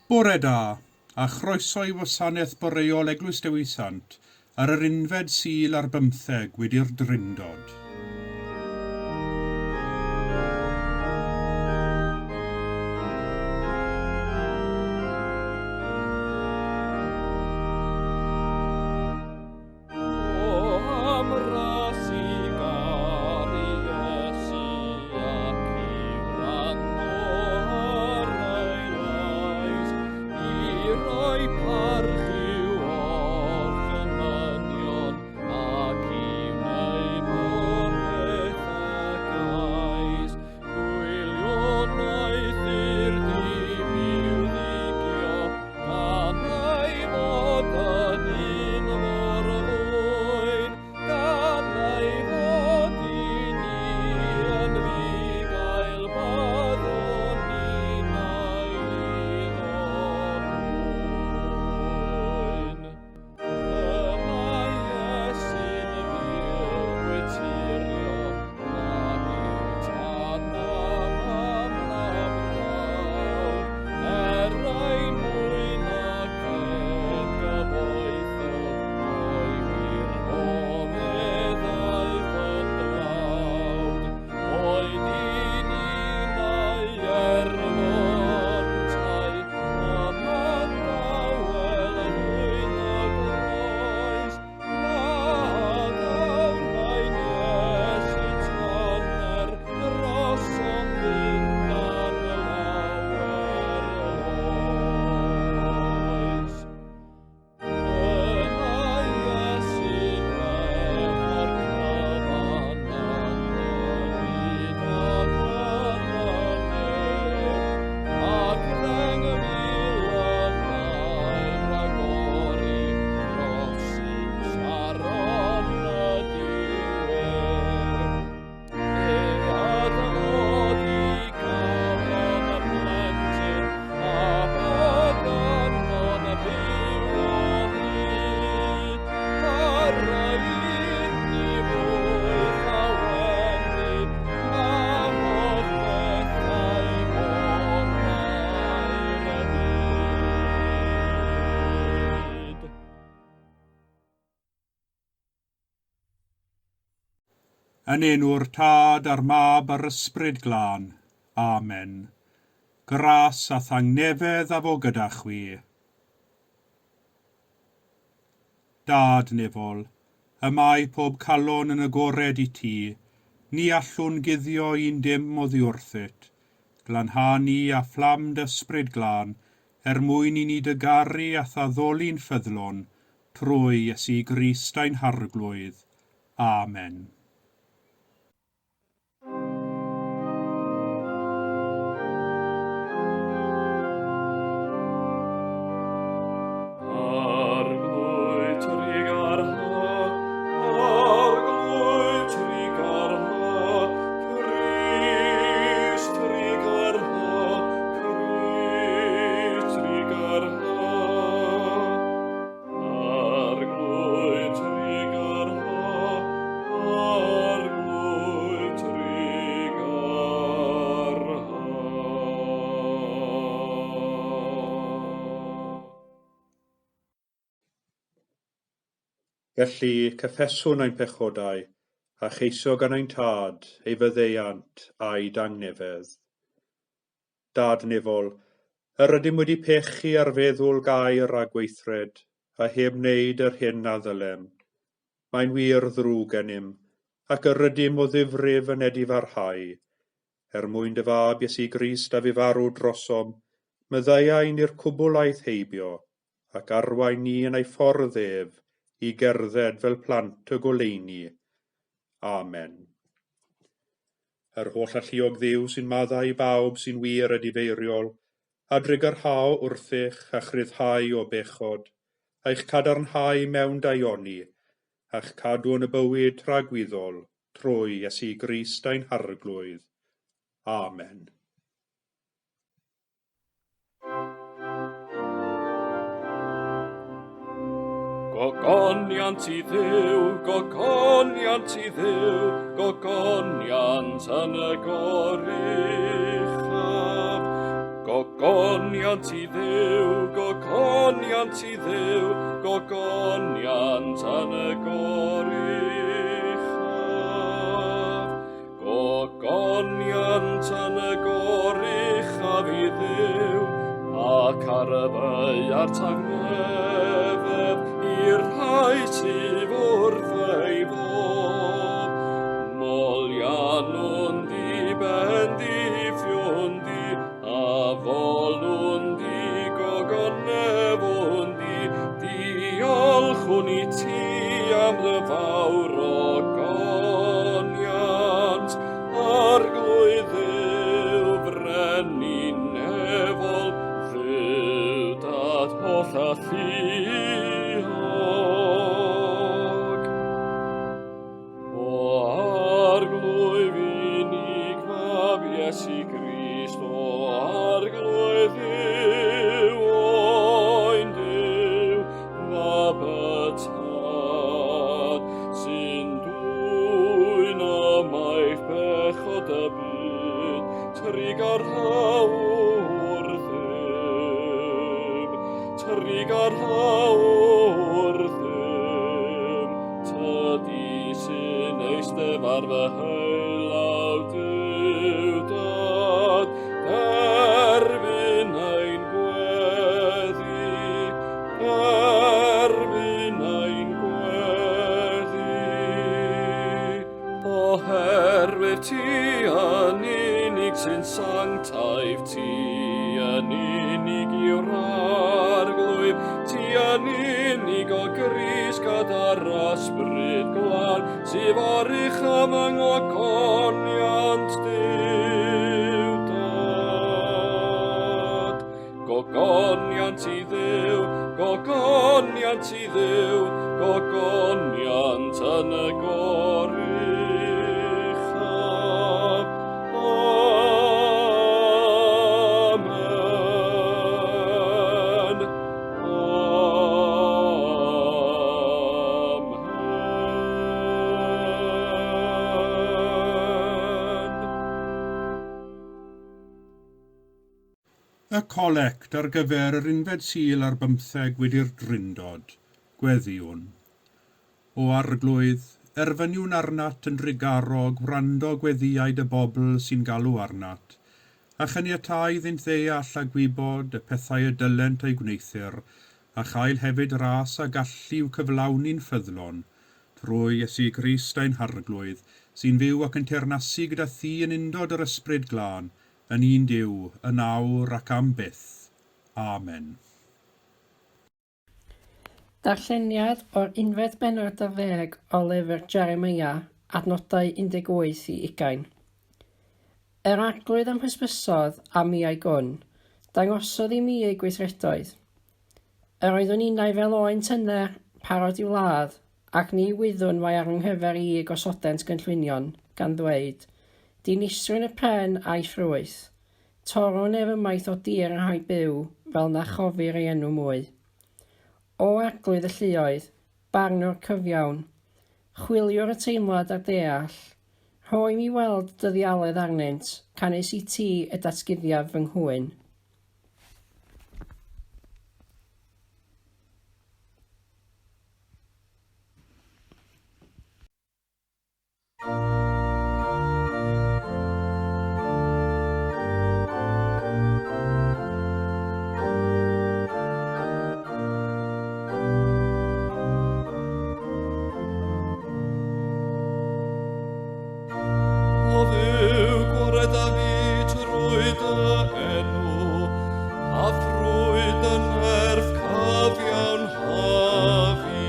Bore da, a chroeso i wasanaeth boreol Eglwys Dewi Sant ar yr unfed Sul ar bymtheg wedi'r Drindod. O am ras i garu Iesu ac i wrando ar ei lais, i roi parch i'w orchymynion ac i wneud popeth a gais. Gwylio wnaeth i'r dim i'w ddigio, gan ei fod yn un mor fwyn, gan ei fod i ni yn fugail, byddwn ninnau iddo'n fwyn. Y mae Iesu'n fil gwyturio, nag yw tad na mam na brawd, er ein mwy nac ef gyfoethog, o'i wir o fe ddaeth yn dlawd. Boed i ni neu erfon tai, yma'n dawel ddwyn y groes, na ddawnai'n Iesu tyner drosom ddindan lawer oes. Y mae Iesu'n well na'r cyfan yn y byd ac yn y nef, ac 10,000 y mae'n rhagori dros sy'n Saron y diwedd. Fe adnodd i galon y plentyn a bod yno'n byw o hyd. Parau inni fwyth awennu na holl bethau gorau'r byd. Yn enw'r Tad a'r Mab a'r Ysbryd Glân. Amen. Gras a thangnefedd a fo gyda chwi. Dad nefol, y mae pob calon yn agored i ti, ni allwn guddio un dim oddi wrthyt. Glanha ni â fflam dy Ysbryd Glân, er mwyn i ni dy garu a'th addoli'n ffyddlon, trwy Iesu Grist ein Harglwydd. Amen. Arglwydd trugarha, Arglwydd trugarha, Crist trugarha, Crist trugarha. Arglwydd trugarha, Arglwydd trugarha. Felly, cyffeswn ein pechodau, a cheisio gan ein Tad ei faddeuant a'i dangnefedd. Dad nefol, yr ydym wedi pechu ar feddwl gair a gweithred, a heb wneud yr hyn a ddylem. Mae'n wir ddrwg gennym, ac yr ydym o ddifrif yn edifarhau. Er mwyn dy Fab Iesu Grist a fu farw drosom, maddeuai ni'r cwbl aeth heibio, ac arwain ni yn ei ffordd ef i gerdded fel plant y goleuni. Amen. Yr Hollalluog Dduw sy'n maddau i bawb sy'n wir edifeiriol, a drugarhao wrthych a chryfhau o bechod, a'ch cadarnhau mewn daioni, a'ch cadw yn y bywyd tragwyddol, trwy Iesu Grist ein Harglwydd. Amen. Gogoniant i Dduw, gogoniant i Dduw, gogoniant yn y goruchaf. Gogoniant. Gogoniant i Dduw, gogoniant i Dduw, gogoniant yn y goruchaf. Gogoniant yn y goruchaf i Dduw, ac ar y ddaear tangnefedd i'r rhai sydd wrth ei fodd. Moliannwn di, bendithiwn di, a folwn di, gogonefwn di, diolchwn i ti am dy fawr ogoniant, Arglwydd Dduw, frenin nefol, Dduw Dad holl alluog. O Arglwydd unig Mab Iesu Grist, o Arglwydd Dduw, Oen Duw, Mab y Tad, sy'n dwyn ymaith bechod y byd, trugarha wrthym, trugarha wrthym, tydi sy'n eistedd ar fy heilaw Duw Dad, derbyn ein gweddi, derbyn ein gweddi. Oherwydd ti yn unig sy'n sanctaidd, ti yn unig yw'r Arglwydd, ti yn unig o Grist gyda'r Ysbryd Glân, sydd oruchaf yng ngogoniant Duw Dad. Gogoniant i Dduw, gogoniant i Dduw, gogoniant yn y goruchaf. Amen. Amen. Y colect ar gyfer yr unfed Sul ar bymtheg wedi'r Drindod, gweddiwn. O Arglwydd, erfyniwn arnat yn drugarog wrando gweddïau dy bobl sy'n galw arnat, a chaniatáu iddynt ddeall a gwybod y pethau y dylent eu gwneuthur, a chael hefyd ras a gallu i'w cyflawni'n ffyddlon, trwy Iesu Grist ein Harglwydd, sy'n fyw ac yn teyrnasu gyda thi yn undod yr Ysbryd Glân, yn un Duw, yn awr ac am byth. Amen. Darlleniad o'r unfed bennod ar ddeg o lyfr Jeremiah, adnodau 18 i 20. Yr Arglwydd am hysbysodd a mi a'i gwn, dangosodd i mi ei gweithredoedd. Yr oeddwn innau fel oen tyner, parod i'w ladd, ac ni wyddwn mai ar fy nghyfer i y gosodent gynllwynion, gan ddweud, Dinistrwn y pren a'i ffrwyth. Torrwn ef ymaith o dir y rhai byw, fel na chofir ei enw mwy. O Arglwydd y lluoedd, barnwr cyfiawn, chwiliwr y teimlad a'r deall, rho i mi weld dy ddialedd arnynt, canys i ti y datguddiaf fy nghŵyn. O Dduw, gwared â fi trwy dy enw, a thrwy dy nerth cyfiawnha fi.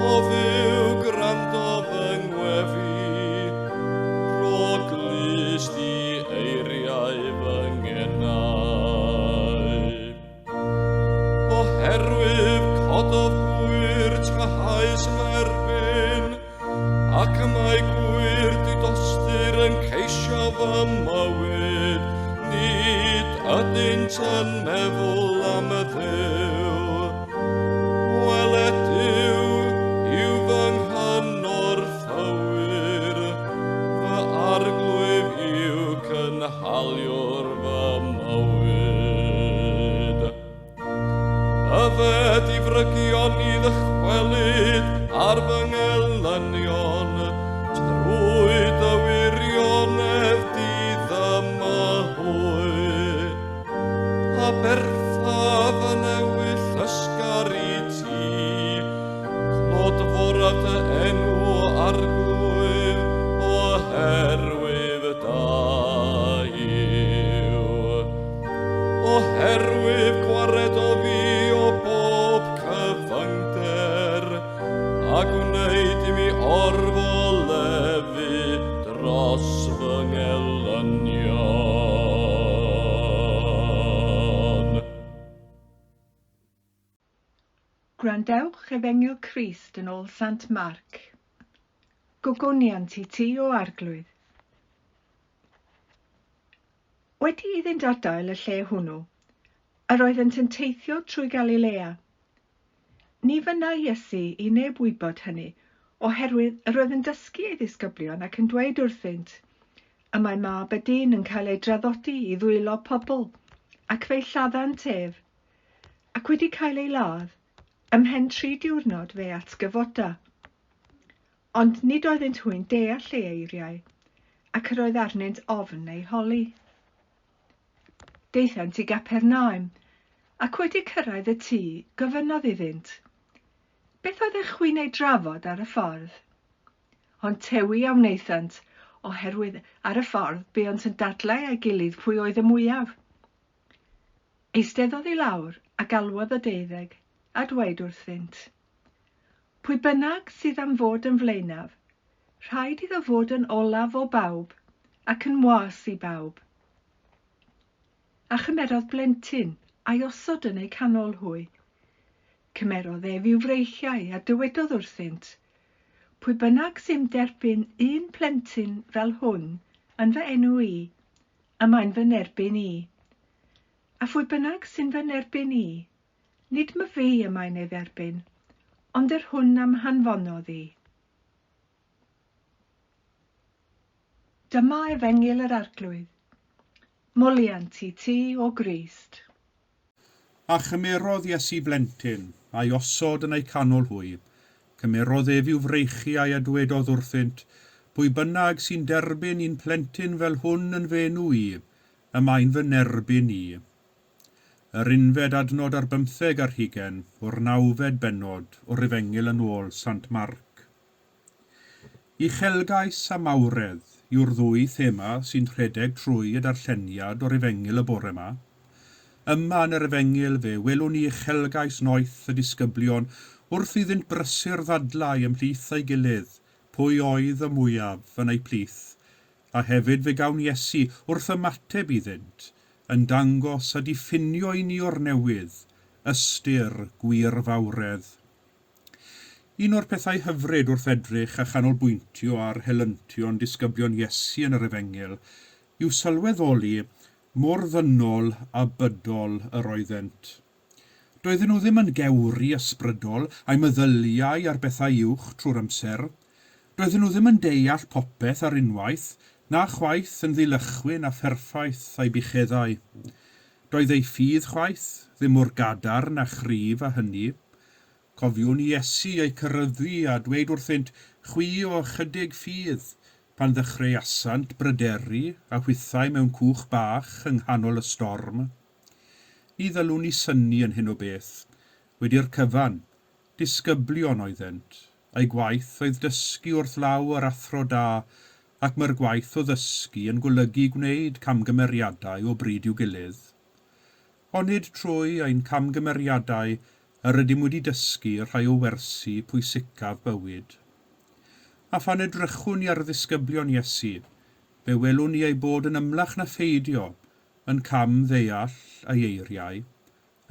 O Dduw, gwrando fy ngweddi, rho glust i eiriau fy ngenau. Oherwydd cododd gŵyr trahaus yn erbyn, ac y mae gŵyr didostur yn ceisio fy mywyd, nid ydynt yn meddwl am y Dduw. Wele Duw yw fy nghynorthwywyr, fy Arglwydd yw cynhaliwr fy mywyd. fywyd. Yfed i frygion i ddychwelyd ar fy ngelynion, trwy dy wirionedd diddyma hwy. A berthaf yn ewyll ysgar i ti, clodforaf dy enw Arglwydd, oherwydd da yw. Oherwydd gwared o fi o bob cyfyngder, a gwneud i mi orfoleddu dros fy ngelynion. Gwrandewch Efengyl Crist yn ôl Sant Marc. Gogoniant i ti o Arglwydd. Wedi iddynt adael y lle hwnnw, yr oeddent yn teithio trwy Galilea. Ni fynnai Iesu i neb wybod hynny, oherwydd yr oedd yn dysgu ei ddisgyblion ac yn dweud wrthynt, y mae mab y dyn yn cael ei draddodi i ddwylo pobl, ac fe'i lladdant ef, ac wedi cael ei ladd, ymhen 3 diwrnod fe atgyfoda. Ond nid oeddynt hwy'n deall ei eiriau, ac yr oedd arnynt ofn ei holi. Daethant i Gapernaum, ac wedi cyrraedd y tŷ, gofynnodd iddynt, beth oeddech chwi'n ei drafod ar y ffordd? Ond tewi a wnaethant, oherwydd ar y ffordd buont yn dadlau â'i gilydd pwy oedd y mwyaf. Eisteddodd i lawr a galwodd y 12, a dweud wrthynt, pwy bynnag sydd am fod yn flaenaf, rhaid iddo fod yn olaf o bawb ac yn was i bawb. A chymerodd blentyn a'i osod yn eu canol hwy. Cymerodd ef i'w freichiau a dywedodd wrthynt, pwy bynnag sy'n derbyn un plentyn fel hwn yn fy enw i, y mae'n fy nerbyn i. A phwy bynnag sy'n fy nerbyn i, nid my fi y mae'n ei dderbyn, ond yr hwn am hanfonodd i. Dyma Efengyl yr Arglwydd. Moliant i ti o Grist. A chymerodd Iesu blentyn, a'i osod yn eu canol hwy. Cymerodd ef i'w freichiau a dwedodd wrthynt, pwy bynnag sy'n derbyn un plentyn fel hwn yn fy enw i, y mae'n fy nerbyn i. Yr 21 o'r 9fed bennod o'r Efengyl yn ôl Sant Marc. Uchelgais a mawredd yw'r ddwy thema sy'n rhedeg trwy y darlleniad o'r Efengyl y bore yma. Yma yn yr Efengyl fe welwn ni uchelgais noeth y disgyblion wrth iddynt brysur ddadlau ymhlith ei gilydd pwy oedd y mwyaf yn eu plith, a hefyd fe gawn Iesu wrth ymateb iddynt, yn dangos a diffinio i ni o'r newydd, ystyr gwir fawredd. Un o'r pethau hyfryd wrth edrych a chanolbwyntio ar helyntion disgyblion Iesu yn yr Efengyl yw sylweddoli mor ddynol a bydol yr oeddent. Doedden nhw ddim yn gewri ysbrydol a'i meddyliau ar bethau uwch trwy'r amser. Doedden nhw ddim yn deall popeth ar unwaith, na chwaith yn ddilychwyn a pherffaith a'i bucheddau. Doedd ei ffydd chwaith ddim mor gadarn a chryf a hynny. Cofiwn Iesu eu cyryddu a dweud wrthynt, chwi o ychydig ffydd, pan ddechreuasant bryderu a hwythau mewn cwch bach yng nghanol y storm. Ni ddylwn ni synnu yn hyn o beth. Wedi'r cyfan, disgyblion oeddent. Ei gwaith oedd dysgu wrth law yr athro da, ac mae'r gwaith o ddysgu yn golygu gwneud camgymeriadau o bryd i'w gilydd. Onid trwy ein camgymeriadau yr ydym wedi dysgu rhai o wersi pwysicaf bywyd. A phan edrychwn ni ar ddisgyblion Iesu, fe welwn ni ei bod yn ymlach na pheidio yn cam ddeall ei eiriau,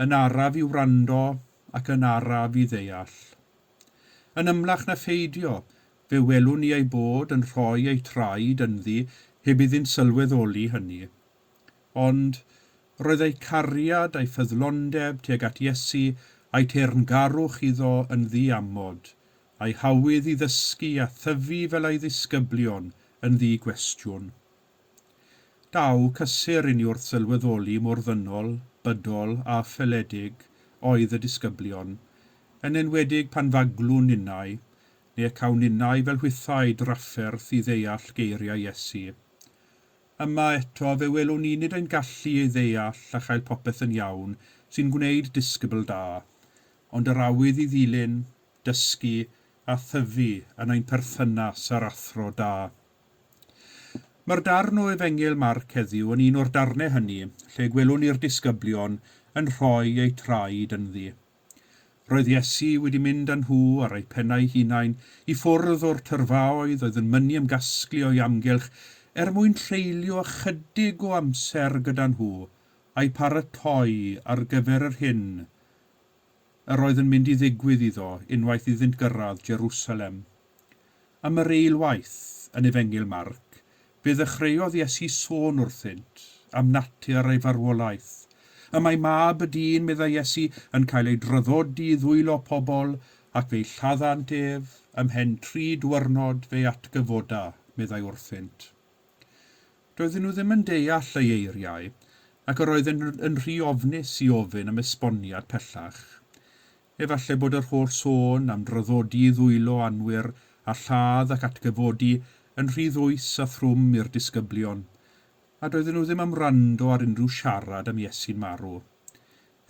yn araf i wrando ac yn araf i ddeall. Yn ymlach na pheidio, fe welwn ni ei bod yn rhoi eu traed ynddi heb iddynt sylweddoli hynny. Ond roedd eu cariad a'i ffyddlondeb tuag at Iesu a'i teyrngarwch iddo yn ddiamod, a'i hawydd i ddysgu a thyfu fel ei ddisgyblion yn ddigwestiwn. Daw cysur i ni wrth sylweddoli mor ddynol, bydol a ffeledig oedd y disgyblion, yn enwedig pan faglwn ninnau, neu y cawn ninnau fel hwythau drafferth i ddeall geiriau Iesu. Yma eto fe welwn ni nid ein gallu ei ddeall a chael popeth yn iawn sy'n gwneud disgybl da, ond yr awydd i ddilyn, dysgu a thyfu yn ein perthynas â'r athro da. Mae'r darn o Efengyl Marc heddiw yn un o'r darnau hynny lle gwelwn ni'r disgyblion yn rhoi eu traed ynddi. Roedd Iesu wedi mynd â nhw ar eu pennau hunain i ffwrdd o'r tyrfaoedd oedd yn mynnu ymgasglu o'i amgylch er mwyn treulio ychydig o amser gyda nhw a'u paratoi ar gyfer yr hyn yr oedd yn mynd i ddigwydd iddo unwaith iddynt gyrraedd Jerusalem. Am yr eilwaith, yn Efengyl Marc, fe ddechreuodd Iesu sôn wrthynt am natur ei farwolaeth. Y mae mab y dyn, meddai Iesu, yn cael ei draddodi i ddwylo pobl, ac fe'i lladdant ef, ymhen tri dwyrnod fe'i atgyfoda, meddai wrthynt. Doedden nhw ddim yn deall ei eiriau, ac yr oedden yn rhy ofnus i ofyn am esboniad pellach. Efallai bod yr holl sôn am draddodi i ddwylo anwir a lladd ac atgyfodi yn rhy ddwys a thrwm i'r disgyblion, a doedden nhw ddim am wrando ar unrhyw siarad am Iesu'n marw.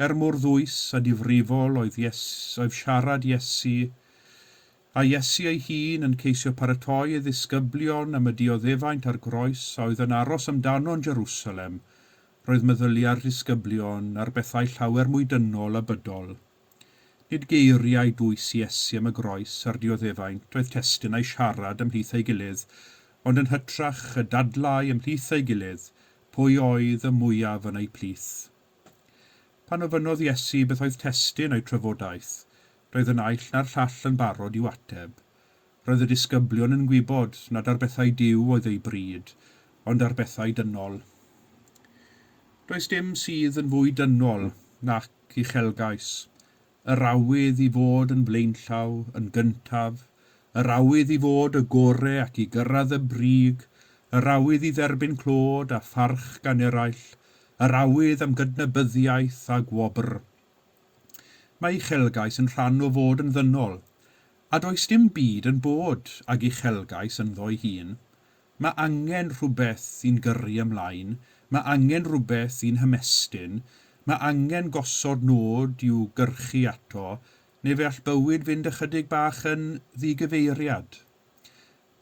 Er mor ddwys a difrifol oedd, Ies, oedd siarad Iesu, a Iesu ei hun yn ceisio paratoi ei ddisgyblion am y dioddefaint a'r groes a oedd yn aros amdano yn Jerusalem, roedd meddyliau'r disgyblion ar bethau llawer mwy dynol a bydol. Nid geiriau dwys Iesu am y groes a'r dioddefaint oedd testun a'u siarad ymhlith ei gilydd, ond yn hytrach y dadlau ymhlith ei gilydd pwy oedd y mwyaf yn eu plith. Pan ofynnodd Iesu beth oedd testun eu trafodaeth, roedd y naill na'r llall yn barod i'w ateb. Roedd y disgyblion yn gwybod nad ar bethau Duw oedd eu bryd, ond ar bethau dynol. Does dim sydd yn fwy dynol nac uchelgais, yr awydd i fod yn flaenllaw, yn gyntaf, yr awydd i fod y gore ac i gyrraedd y brig, yr awydd i dderbyn clod a pharch gan eraill, yr awydd am gydnabyddiaeth a gwobr. Mae uchelgais yn rhan o fod yn ddynol, a does dim byd yn bod ag uchelgais ynddo'i hun. Mae angen rhywbeth i'n gyrru ymlaen, mae angen rhywbeth i'n hymestyn, mae angen gosod nod i'w gyrchu ato, neu fe all bywyd fynd ychydig bach yn ddigyfeiriad.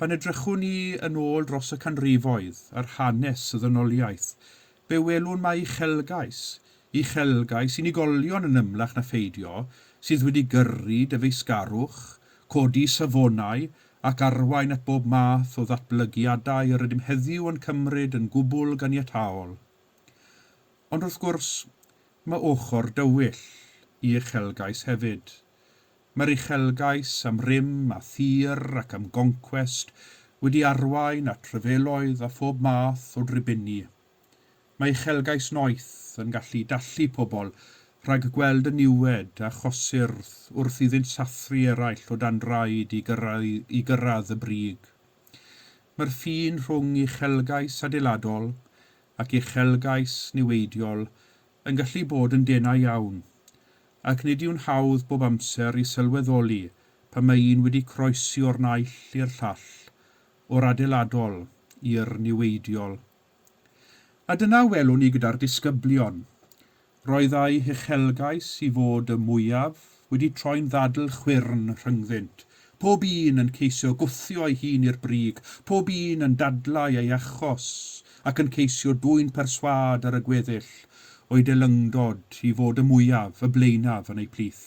Pan edrychwn ni yn ôl dros y canrifoedd ar hanes y ddynoliaeth, fe welwn mai uchelgais, uchelgais unigolion yn ymlach na pheidio, sydd wedi gyrru dyfeisgarwch, codi safonau ac arwain at bob math o ddatblygiadau yr ydym heddiw yn cymryd yn gwbl ganiataol. Ond wrth gwrs, mae ochr dywyll i uchelgais hefyd. Mae'r uchelgais am rym a thir ac am goncwest wedi arwain at ryfeloedd a phob math o dribini. Mae uchelgais noeth yn gallu dallu pobl rhag gweld y niwed a chosur wrth iddynt sathru eraill o dan draed i gyrraedd, i gyrraedd y brig. Mae'r ffin rhwng uchelgais adeiladol ac uchelgais niweidiol yn gallu bod yn denau iawn, ac nid yw'n hawdd bob amser i sylweddoli pan mae un wedi croesi o'r naill i'r llall, o'r adeiladol i'r niweidiol. A dyna welwn ni gyda'r disgyblion. Roedd eu huchelgais i fod y mwyaf wedi troi'n ddadl chwyrn rhyngddynt, pob un yn ceisio gwthio ei hun i'r brig, pob un yn dadlau ei achos ac yn ceisio dwyn perswâd ar y gweddill o'i deilyngdod i fod y mwyaf, y blaenaf yn eu plith.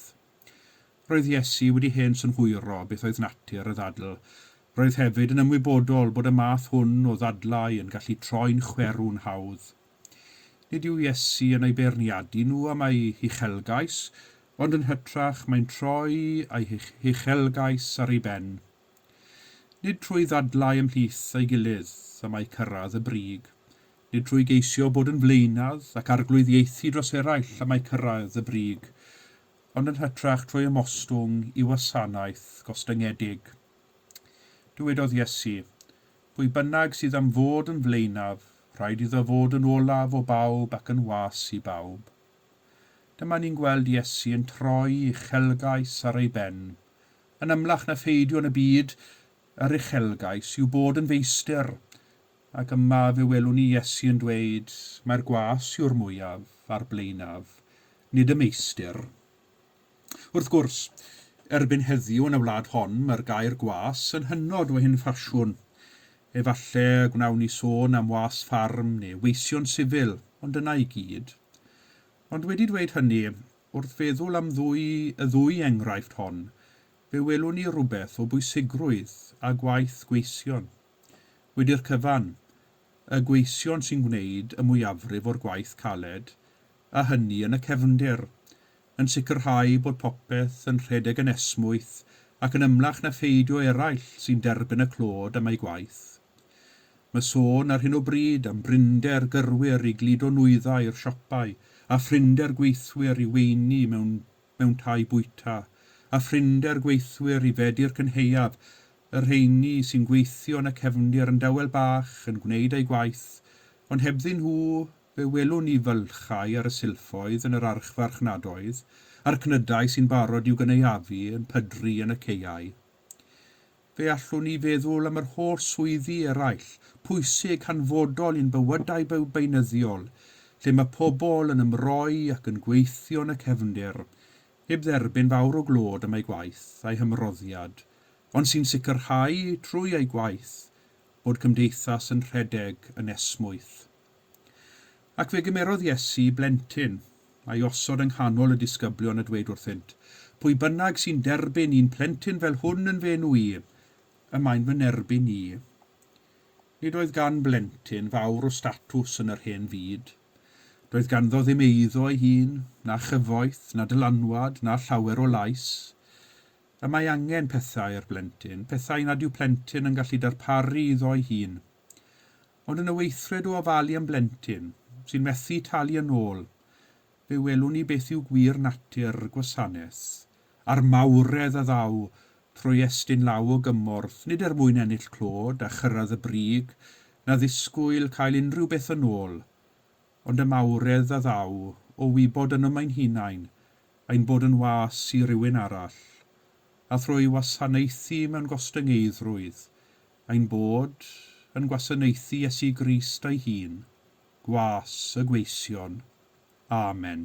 Roedd Iesu wedi hen synhwyro beth oedd natur y ddadl. Roedd hefyd yn ymwybodol bod y math hwn o ddadlau yn gallu troi'n chwerw'n hawdd. Nid yw Iesu yn eu beirniadu nhw am eu huchelgais, ond yn hytrach mae'n troi eu huchelgais ar ei ben. Nid trwy ddadlau ymhlith ei gilydd y mae cyrraedd y brig. Nid trwy geisio bod yn flaenaf ac arglwyddiaethu dros eraill y mae cyrraedd y brig, ond yn hytrach trwy ymostwng i wasanaeth gostyngedig. Dywedodd Iesu, pwy bynnag sydd am fod yn flaenaf, Rhaid iddo fod yn olaf o bawb ac yn was i bawb. Dyma ni'n gweld Iesu yn troi uchelgais ar ei ben. Yn ymlach na pheidio yn y byd, yr uchelgais yw bod yn feistr. Ac yma fe welwn ni Iesu yn dweud mae'r gwas yw'r mwyaf a'r blaenaf, nid y meistr. Wrth gwrs, erbyn heddiw yn y wlad hon, mae'r gair gwas yn hynod o hen ffasiwn. Efallai y gwnawn ni sôn am was ffarm neu weision sifil, ond dyna i gyd. Ond wedi dweud hynny, wrth feddwl am ddwy, y ddwy enghraifft hon, fe welwn ni rhywbeth o bwysigrwydd a gwaith gweision. Wedi'r cyfan, y gweision sy'n gwneud y mwyafrif o'r gwaith caled, a hynny yn y cefndir, yn sicrhau bod popeth yn rhedeg yn esmwyth ac yn ymlach na pheidio eraill sy'n derbyn y clod am eu gwaith. Mae sôn ar hyn o bryd am brinder gyrwyr i gludo nwyddau i'r siopau, a phrinder gweithwyr i weini mewn, mewn tai bwyta, a phrinder gweithwyr i fedi'r cynhaeaf, y rheini sy'n gweithio yn y cefndir yn dawel bach yn gwneud eu gwaith, ond hebddyn nhw fe welwn ni fylchau ar y silffoedd yn yr archfarchnadoedd, a'r cnydau sy'n barod i'w gynaeafu yn pydru yn y caeau. Fe allwn ni feddwl am yr holl swyddi eraill, pwysig hanfodol i'n bywydau beunyddiol, lle mae pobl yn ymroi ac yn gweithio yn y cefndir, heb dderbyn fawr o glod am eu gwaith a'i hymroddiad, ond sy'n sicrhau trwy eu gwaith bod cymdeithas yn rhedeg yn esmwyth. Ac fe gymerodd Iesu blentyn, a'i osod yng nghanol y disgyblion a dweud wrthynt, pwy bynnag sy'n derbyn un plentyn fel hwn yn fy enw i, y mae'n fy nerbyn i. Nid oedd gan blentyn fawr o statws yn yr hen fyd. Doedd ganddo ddim eiddo ei hun, na chyfoeth, na dylanwad, na llawer o lais. Y mae angen pethau ar blentyn, pethau nad yw plentyn yn gallu darparu iddo ei hun. Ond yn y weithred o ofalu am blentyn, sy'n methu talu yn ôl, fe welwn ni beth yw gwir natur gwasanaeth, a'r mawredd a ddaw trwy estyn law o gymorth, nid er mwyn ennill clod a chyrraedd y brig, na ddisgwyl cael unrhyw beth yn ôl, ond y mawredd a ddaw o wybod ynom ein hunain, ein bod yn was i rywun arall, a thrwy wasanaethu mewn gostyngeiddrwydd, ein bod yn gwasanaethu Iesu Grist ei hun, gwas y gweision. Amen.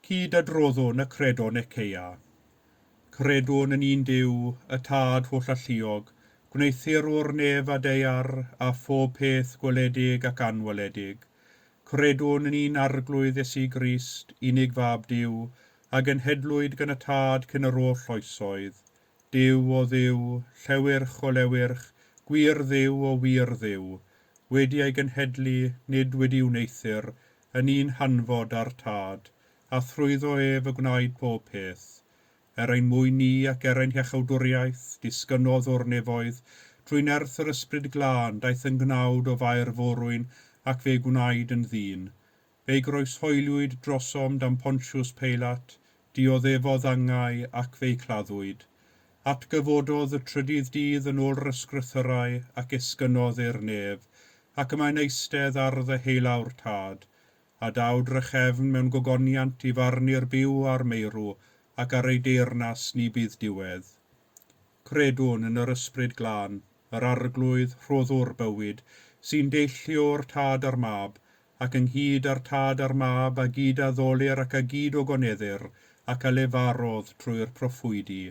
Cyd-adroddwn y Credo Nicaea. Credwn yn un Duw, y Tad hollalluog, gwneuthurwr nef a daear, a phob peth gweledig ac anweledig. Credwn yn un Arglwydd Iesu Grist, unig Fab Duw, a genhedlwyd gan y Tad cyn yr holl oesoedd. Duw o Dduw, llewyrch o lewyrch, gwir Dduw o wir Dduw, wedi ei genhedlu, nid wedi wneuthur, yn un hanfod â'r Tad, a thrwyddo ef y gwnaed pob peth. Er ein mwyn ni ac er ein hiachawdwriaeth, disgynnodd o'r nefoedd, trwy nerth yr Ysbryd Glân, daeth yn gnawd o Fair Forwyn, ac fe gwnaed yn ddyn. Fe'i groeshoeliwyd drosom dan Pontius Peilat, dioddefodd angau ac fe'i claddwyd. Atgyfododd y trydydd dydd yn ôl yr ysgrythyrau ac esgynnodd i'r nef, ac y mae'n eistedd ar ddeheulaw'r Tad, a daw drachefn mewn gogoniant i farnu'r byw a'r meirw, ac ar ei deyrnas ni bydd diwedd. Credwn yn yr Ysbryd Glân, yr Arglwydd, rhoddwr bywyd, sy'n deillio o'r Tad a'r Mab, ac ynghyd â'r Tad a'r Mab a gyd addolir ac a gyd ogoneddir, ac a lefarodd trwy'r proffwydi.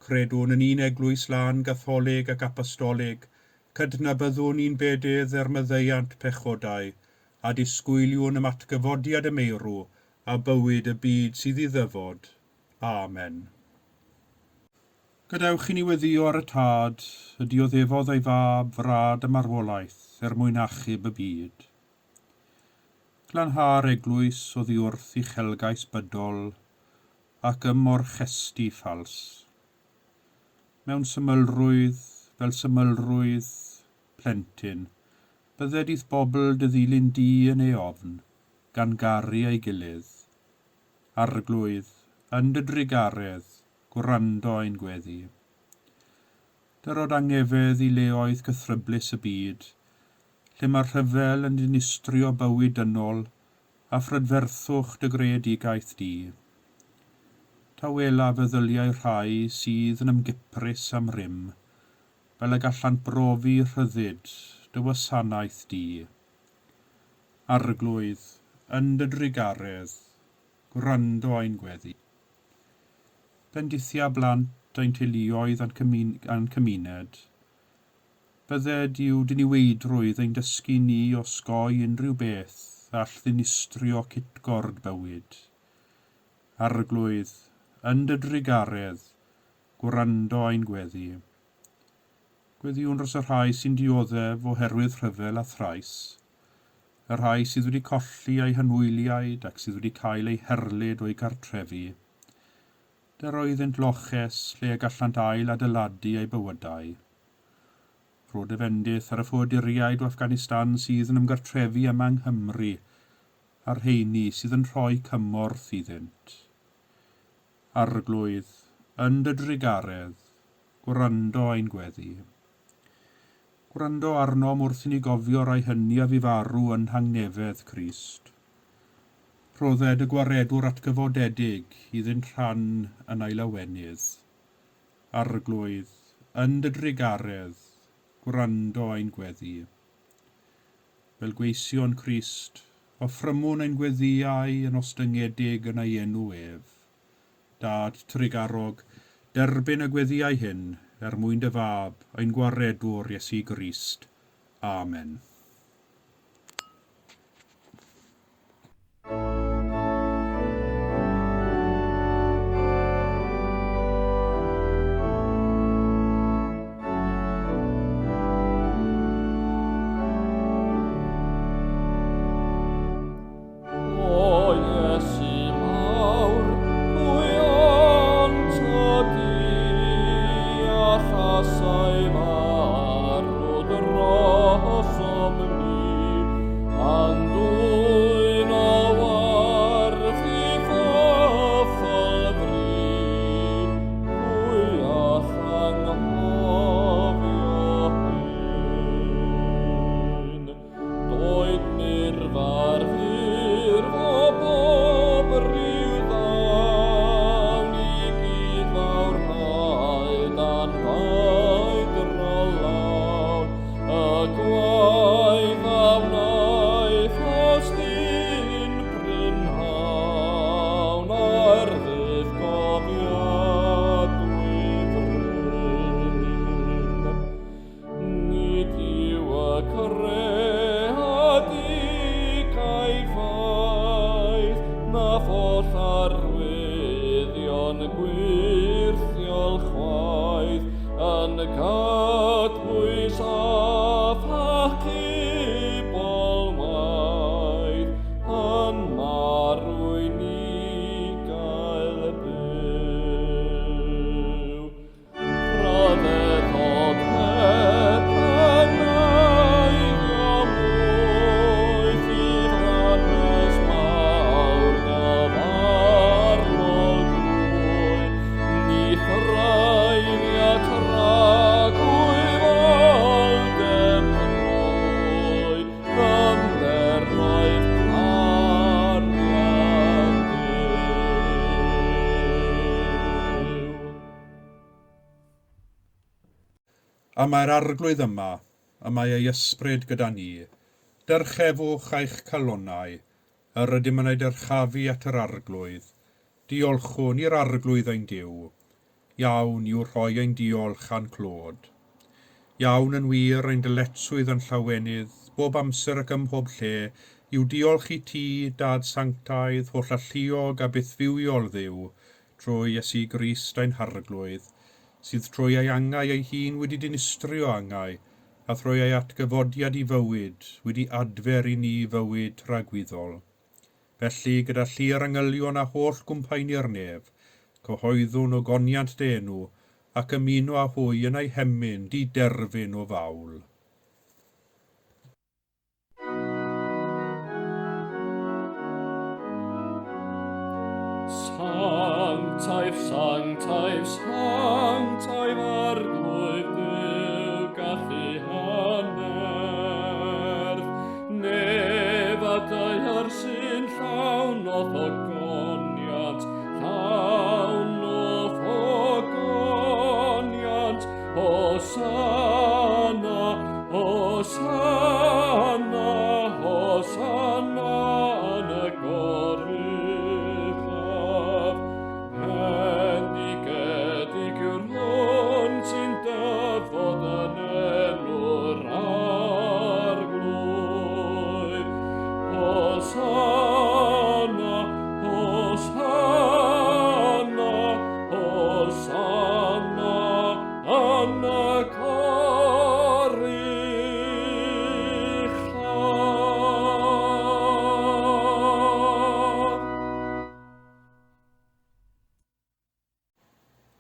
Credwn yn un eglwys lân gatholig ac apostolig, cydnabyddwn un bedydd er maddeuant pechodau, a disgwyliwn am atgyfodiad y meirw a bywyd y byd sydd i ddyfod. Amen. Gadewch i ni weddïo ar y Tad, y dioddefodd ei Fab frad a marwolaeth er mwyn achub y byd. Glanha'r eglwys oddi wrth uchelgais bydol ac ymorchestu ffals. Mewn symlrwydd, fel symlrwydd plentyn, bydded i'th bobl dy ddilyn di yn ei ofn, gan garu ei gilydd. Arglwydd, yn dy drugaredd, gwrando ein gweddi. Dyrod angefedd i leoedd cythryblus y byd, lle mae'r rhyfel yn dinistrio bywyd dynol a phrydferthwch dy greadigaeth di. Tawela feddyliau rhai sydd yn ymgiprys am rym, fel y gallant brofi rhyddid dy wasanaeth di. Arglwydd, yn dy drugaredd, gwrando ein gweddi. Bendithia blant ein teuluoedd a'n cymun cymuned. Bydded i'w diniweidrwydd ein dysgu ni osgoi unrhyw beth all ddinistrio cytgord bywyd. Arglwydd, yn dy drugaredd, gwrando ein gweddi. Gweddïwn dros y rhai sy'n dioddef oherwydd rhyfel a thrais, y rhai sydd wedi colli eu hanwyliaid ac sydd wedi cael eu herlid o'u cartrefi. Dyro iddynt loches lle y gallant ail adeiladu eu bywydau. Rho dy fendith ar y ffoaduriaid o Afghanistan sydd yn ymgartrefu yma yng Nghymru a'r rheini sydd yn rhoi cymorth iddynt. Arglwydd, yn dy drugaredd, gwrando ein gweddi. Gwrando arnom wrth i ni gofio rai hynny a fu farw yn nhangnefedd Crist. Rhodded y gwaredwr atgyfodedig iddynt rhan yn ei lawenydd. Arglwydd, yn dy drugaredd, gwrando ein gweddi. Fel gweision Crist, offrymwn ein gweddïau yn ostyngedig yn ei enw ef. Dad trugarog, derbyn y gweddïau hyn er mwyn dy fab, ein gwaredwr Iesu Grist. Amen. O Iesu mawr, pwy ond y allasai farw drosom ni, a'n dwyn o warth i ffyffol fri, pwy all anghofio hyn? Doed nirfa'r ffurf o bob rhyw ddawn i gyd fawrhau dan faedrol lawn, y gwaith a wnaeth os dyn prynhawn ar ddydd gofiadwy fryn. Nid yw y creadigau ffaith na pholl arwyddion gwyrthiol chwaith yn cadbwys a phachubol waith yn marw i ni gael byw. Rhyfeddod heb heneiddio mwy, ffydd hanes mawr gyfarfod glwy, ni thraeniad tragwyfoldeb drwy, ddyfnderoedd cariad Duw. A mae'r arglwydd yma, y mae ei ysbryd gyda ni. Dyrchefwch eich calonnau, yr ydym yn ei dyrchafu at yr arglwydd. Diolchwn i'r arglwydd ein Duw. Iawn yw rhoi ein diolch a'n clod. Iawn yn wir ein dyletswydd yn llawenydd, bob amser ac ym mhob lle, yw diolch i ti, Dad sanctaidd, holl alluog a bythfywiol Dduw, trwy Iesu Grist ein harglwydd, sydd trwy ei angau ei hun wedi dinistrio angau, a thrwy ei atgyfodiad i fywyd wedi adfer i ni fywyd tragwyddol. Felly, gyda llu'r angylion a holl gwmpaeni'r nef, cyhoeddwn ogoniant dy enw, ac ymuno â hwy yn ei hemyn diderfyn o fawl. Sanctaidd, sanctaidd, sanctaidd arglwydd Duw.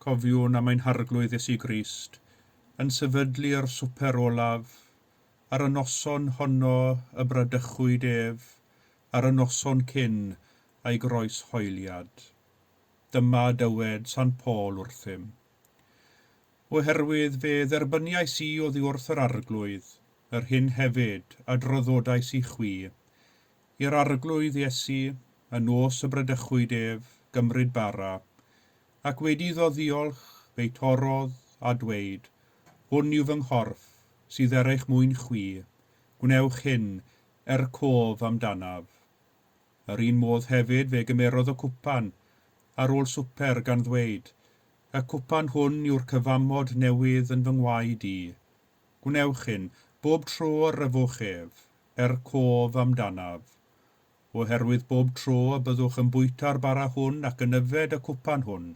Cofiwn am ein Harglwydd Iesu Grist yn sefydlu'r swper olaf, ar y noson honno y bradychwyd ef, ar y noson cyn ei groeshoeliad. Dyma dywed Sant Paul wrthym. Oherwydd fe dderbyniais i oddi wrth yr Arglwydd, yr hyn hefyd a draddodais i chwi, i'r Arglwydd Iesu, y nos y bradychwyd ef, gymryd bara, ac wedi iddo ddiolch, fe'i torrodd, a dweud, Hwn yw fy nghorff, sydd er eich mwyn chwi, gwnewch hyn er cof amdanaf. Yr un modd hefyd fe gymerodd y cwpan, ar ôl swper, gan ddweud, Y cwpan hwn yw'r cyfamod newydd yn fy ngwaed i. Gwnewch hyn, bob tro yr yfwch ef, er cof amdanaf. Oherwydd bob tro y byddwch yn bwyta'r bara hwn ac yn yfed y cwpan hwn,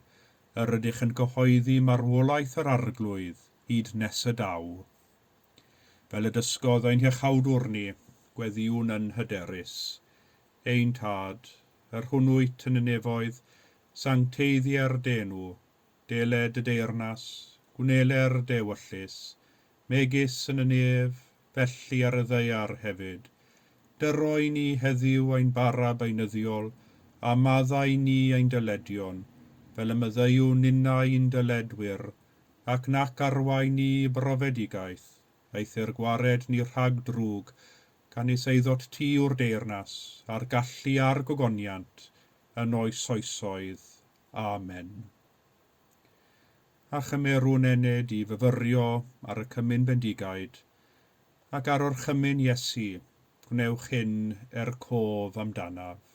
yr ydych yn cyhoeddi marwolaeth yr Arglwydd hyd nes y daw. Fel y dysgodd ein Hiachawdwr ni, gweddïwn yn hyderus. Ein Tad, yr hwn wyt yn y nefoedd, sancteiddier d'enw, deled dy deyrnas, gwneler d'ewyllys, megis yn y nef, felly ar y ddaear hefyd. Dyroi ni heddiw ein bara beunyddiol, a maddau ni ein dyledion, fel y maddeuwn ninnau i'n dyledwyr, ac nac arwain ni i brofedigaeth, eithr gwared ni rhag drwg, canys eiddot ti yw'r deyrnas, a'r gallu a'r gogoniant, yn oes oesoedd. Amen. A chymerwn ennyd i fyfyrio ar y cymun bendigaid, ac ar orchymyn Iesu, gwnewch hyn er cof amdanaf.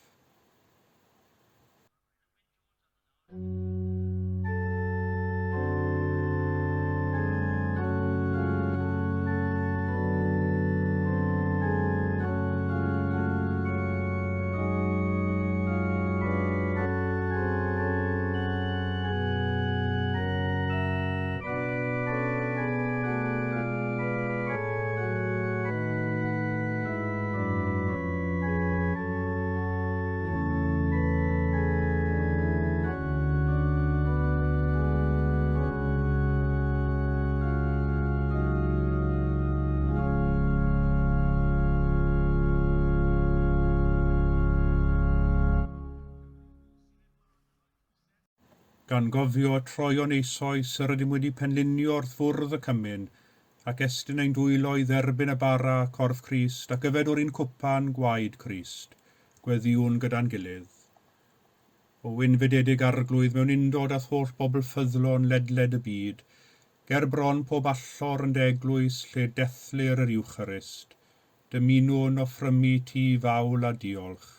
Gan gofio troeon eisoes yr ydym wedi penlinio wrth fwrdd y cymun, ac estyn ein dwylo i dderbyn y bara, corff Crist, ac yfed o'r un cwpan, gwaed Crist. Gweddïwn gyda'n gilydd. O wynfydedig Arglwydd mewn undod â'th holl bobl ffyddlon ledled y byd, ger bron pob allor yn dy eglwys lle dethlir yr Iwcharist, dymunwn offrymu ti fawl a diolch.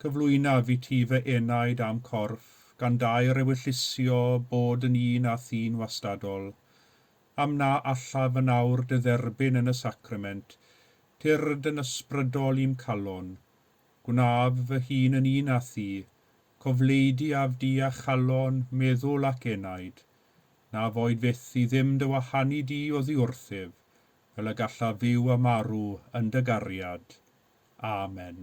Cyflwynaf i ti fy enaid a'm corff, gan daer ewyllysio bod yn un â thi'n wastadol. Am na allaf yn awr dy dderbyn yn y sacrament, tyrd yn ysbrydol i'm calon. Gwnaf fy hun yn un â thi, cofleidiaf di â chalon, meddwl ac enaid. Na foed fyth i ddim dy wahanu di oddi wrthyf, fel y gallaf fyw a marw yn dy gariad. Amen.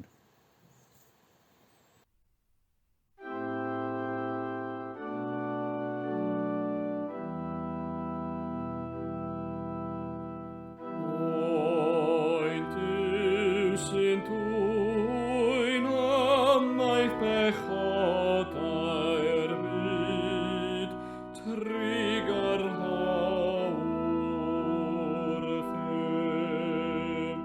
Oen Duw sy'n dwyn ymaith bechodau'r byd, trugarha wrthym.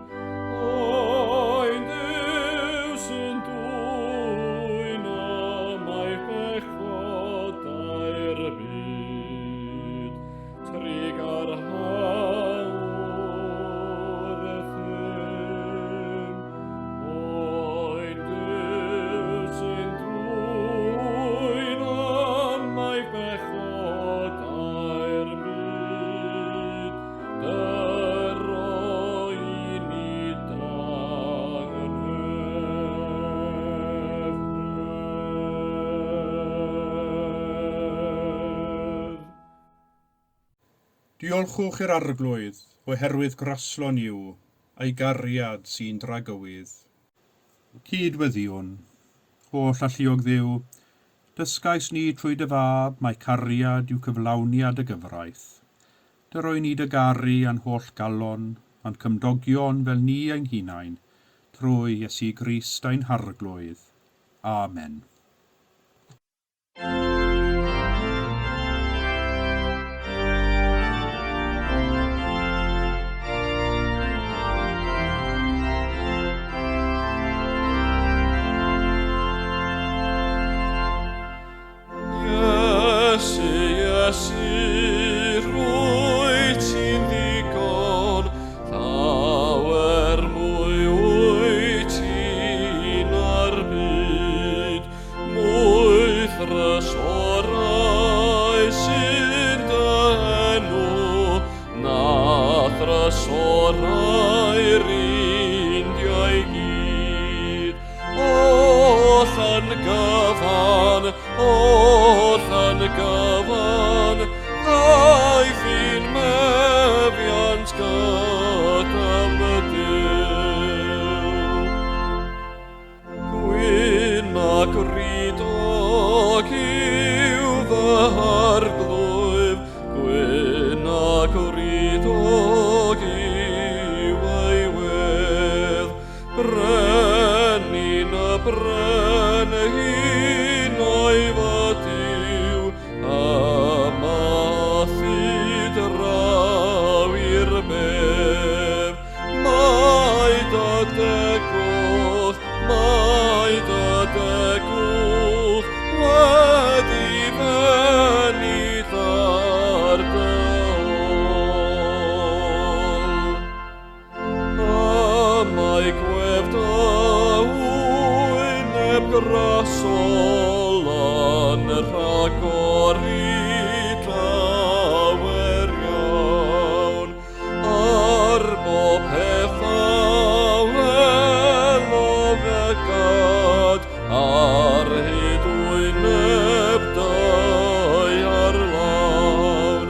Oen Duw sy'n dwyn ymaith bechodau'r byd, trugarha wrthym. Oen Duw sy'n dwyn ymaith bechodau'r byd, dyro i ni dangnefedd. Diolchwch i'r Arglwydd, oherwydd graslon yw, a'i gariad sy'n dragywydd. Cyd-weddïwn. Holl alluog Dduw, Dysgais ni trwy dy fab mai cariad yw cyflawniad y gyfraith. Dyroi ni dy garu a'n holl galon, a'n cymdogion fel ni ein hunain, trwy Iesu Grist ein Harglwydd. Amen. Iesu, Iesu, rwyt ti'n ddigon, llawer mwy wyt ti na'r byd, mwy thrysorau sy'n dy enw, na thrysorau'r Indiau gyd. Oll yn gyfan, oll yn gyfan, ddaeth i'n meddiant gyda'm Duw. Gwyn a gwridog yw fy arglwydd, gwyn a gwridog yw ei wedd. Brenin y brenhinoedd ydyw, a mathu draw i'r bedd. Mae dy degwch, mae dy degwch wedi fennill ar dy ôl. A mae gwedd dy wyneb grasol yn rhagori llawer iawn. Ar bob peth a welodd y gad, ar hyd wyneb daear lawn.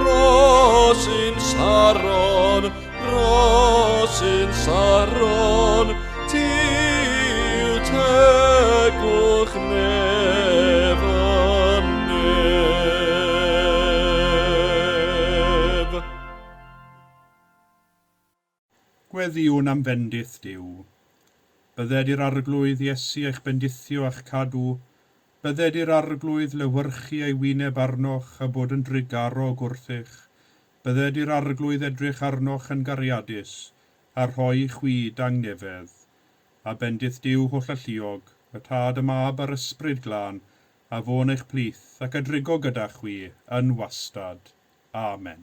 Rhosyn Saron, Rhosyn Saron, ti yw tegwch nef a nef. Gweddïwn am fendith Duw. Bydded i'r Arglwydd Iesu eich bendithio a'ch cadw, bydded i'r Arglwydd lewyrchu ei wyneb arnoch a bod yn drugarog wrthych, bydded i'r Arglwydd edrych arnoch yn gariadus a rhoi i chwi dangnefedd. A bendith Duw hollalluog, y Tad, y Mab a'r Ysbryd Glân, a fo'n eich plith ac a drigo gyda chwi yn wastad. Amen.